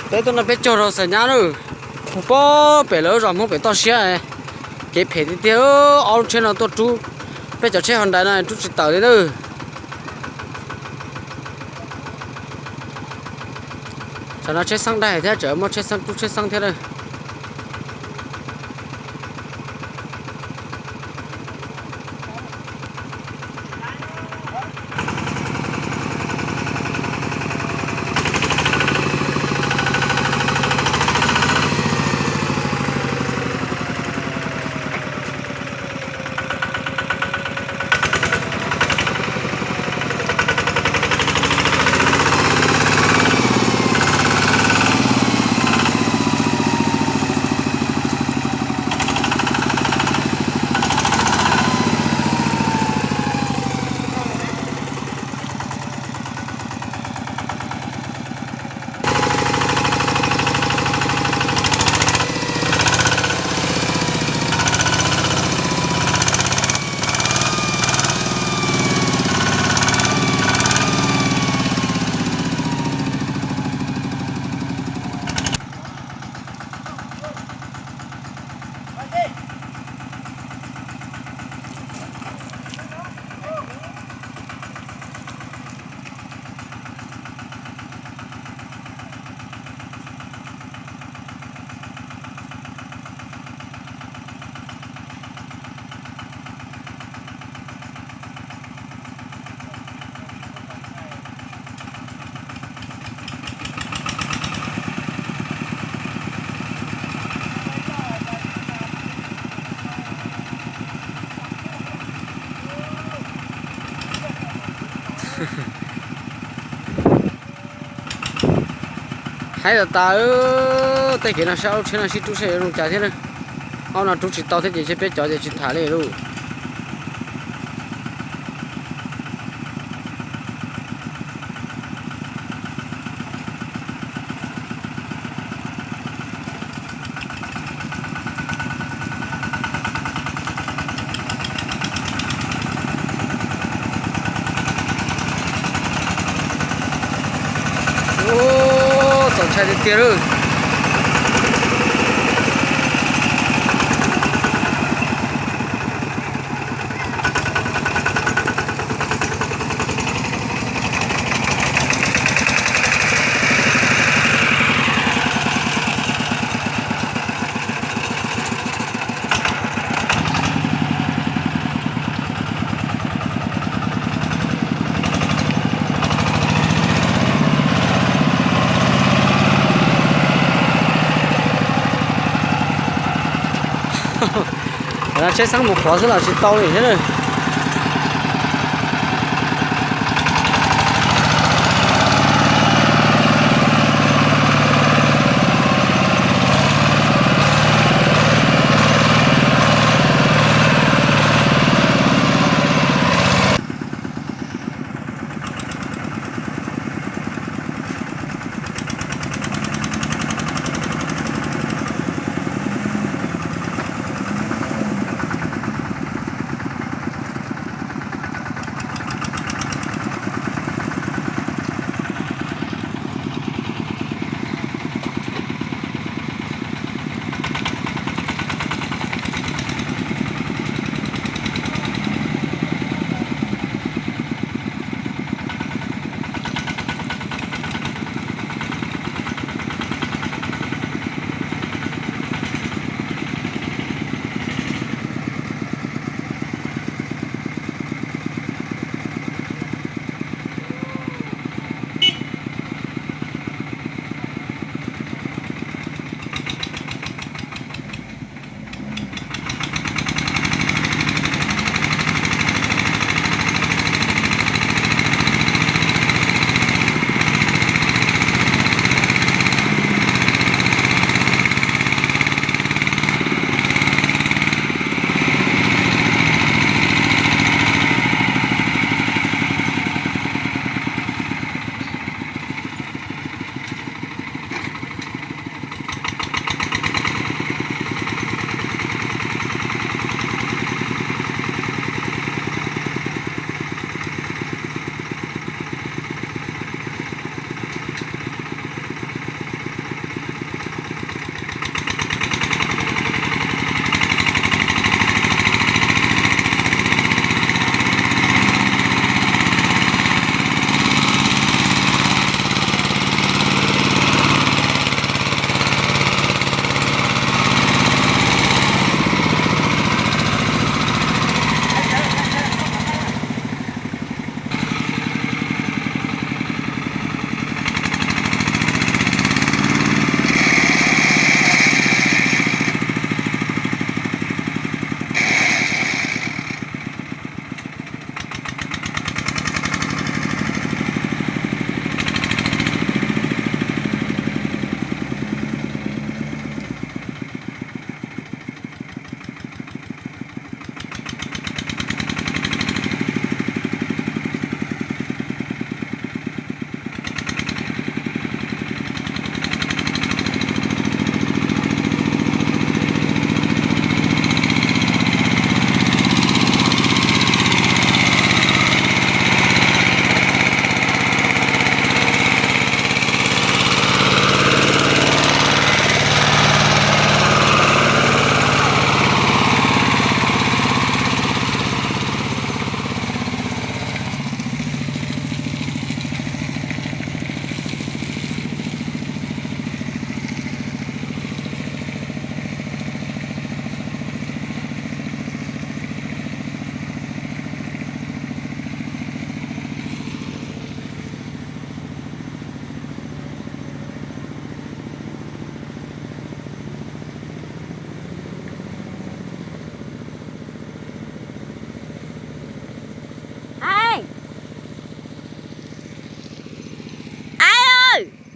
Peb tuaj no peb caug rau Xaim Nyab lawm, mus pem lawv zos Hmoob pem toj siab, kev phem tiag tiag. Ob lub tsheb no tuaj rub, peb cov tsheb Hyundai no rub tsis tawm li nawb. Tsam no tsheb xeeb daig thiab, tseem muaj tsheb xeeb rub tsheb xeeb thiab. Haib tas tas, tej kev no saib ob lub tsheb no sib rub saib yuav zoo cas thiab na. Ob no rub tsis tau thiab ces ntshe peb cov ces tsis tham li lauj. Ub, txaus ntshai tiag tiag lawm. Tsheb xeeb mus qhuav xwb los tsis tau li thiab na. lawm.